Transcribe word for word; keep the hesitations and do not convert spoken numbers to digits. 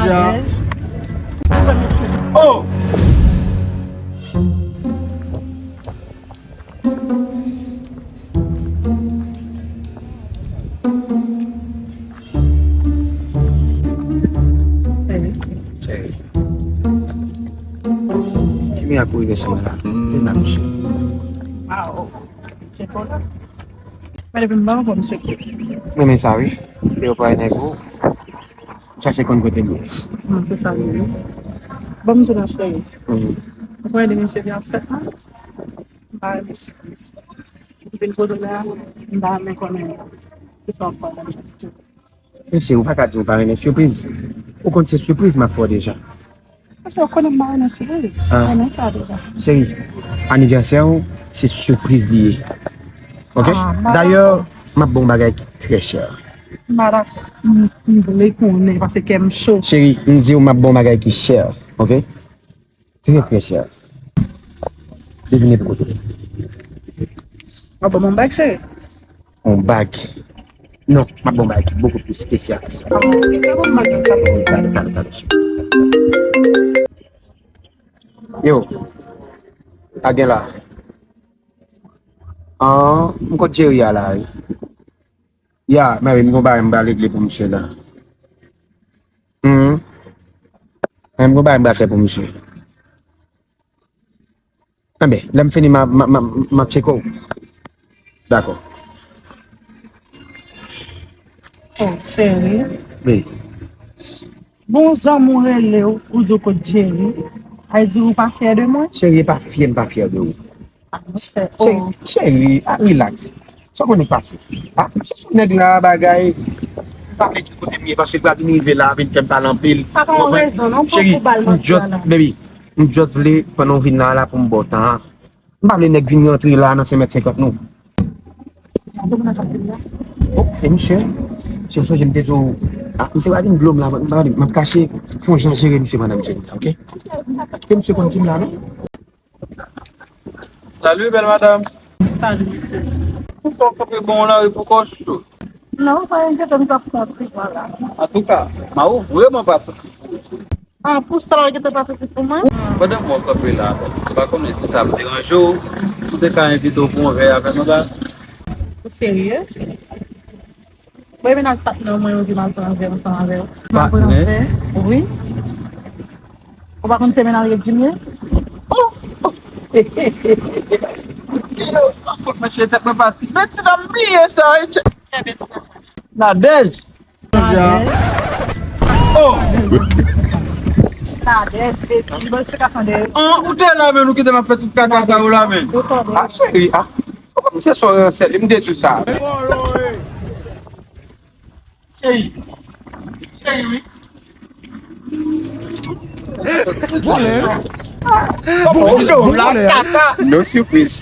Oh! Cheri. Cheri. Ki mi a kouri vè sou mwen la? Vin la, mouche. Wow. Tcheko la. Mwen depi m ban pou m tcheke. Mwen men sa wi. Yo pa nèg ou. M chache konn kote m ye. Non, se sa li ye. Ban m di w la, cheri. Mhm. Ou konnen de mesye vin ap fèt la? M pa renmen sipriz. M vin kote w la, m pa renmen konnen kisa w ap fè nan mesye. Mesye, ou pa ka di m pa renmen sipriz. Ou konn se sipriz m ap fè w deja. Mesye, ou konnen m pa renmen sipriz. Ah. Renmen sa deja. Cheri, anivèsè w, se sipriz li ye. Ok? Ah, m pa dakò. Dayè, m ap ba w yon bagay ki trè chè. M pa dakò. M, m vle konnen, paske kè m cho. Cheri, m di w m ap ba w yon bagay ki chè. Ok? Trè, trè chè. Devine pou kote. W ap ban m yon bag, cheri? Yon bag? Non, m ap ban w yon bagay ki bokou pli espesyal ke sa. Ah, ok, pa ban m bag, pa ban m. Tande, tande, tande, cheri. Yo, pa gen la. Ah, m kot Jerry a la, wi. Ya, mari m, gon bagay m pral regle pou misye la. Hmm. Mari m, gon bagay m pral fè pou misye. Enben, lè m fini, m a, m a, m a, m a tcheke w. Dakò. Oh, cheri. Wi. Bon, zanmi w rele w, ou di w kot Jerry. Ay di ou pa fyè de mwen? Cheri, e pa fyè, m pa fyè de ou. Ah, monchè, cheri, oh. Cheri, ah, relax. Sa w konnen k pase? Ah, se sou nèg la bagay. M pa vle di kote m ye, paske l pral vin rive la, vin fè m pale anpil. Pa gen yon rezon, non, pou, cheri, pou bal manti a, non. Baby, m just vle, pandan w vin la, la pou m ba w tan an. M pa vle nèg vin rantre la nan senk mèt senkant nou. Oh, e misye, si w sonje m te di w, ah, misye pa vin blo m la, m pa vle, m ap kache, fè yon jan jere misye pandan misye vin la, ok? Kite misye konn si m la, non? Salut, belle madame. Salut, monsieur. Poukò w kanpe bò lari, poukò w cho? Non, pa enkyete, m t ap pran ti van la. Antouka, m a ou vrèman pa santi. Ah, pou sa la, ki te pase, se pou mwen? Pandan m wè w kanpe la, m pa konnen si sa ap deranje w, m te ka envite w pou yon vè avè nou la. Ou serye? Mwen, mennaj patnè mwen, yo di m al pran vè ansanm avè w. M al pran vè, wi. Ou pa konn se mennaj Jimmy? Oh! Oh! Yo, pa fout mesye tèt mwen pati. Bètina m bliye sa, wi. Nadège! Nadège. Oh! Nadège, Betty, bon, se ka tande. Ah, ou te la, men, ou kite m ap fè tout kaka sa ou la, men. Ah, cheri, ah. Ou pa misye sou ransè, m te di sa. Cheri. Cheri, wi. Vòlè. Bon, bon, la, vòlè. Kaka. No surprise.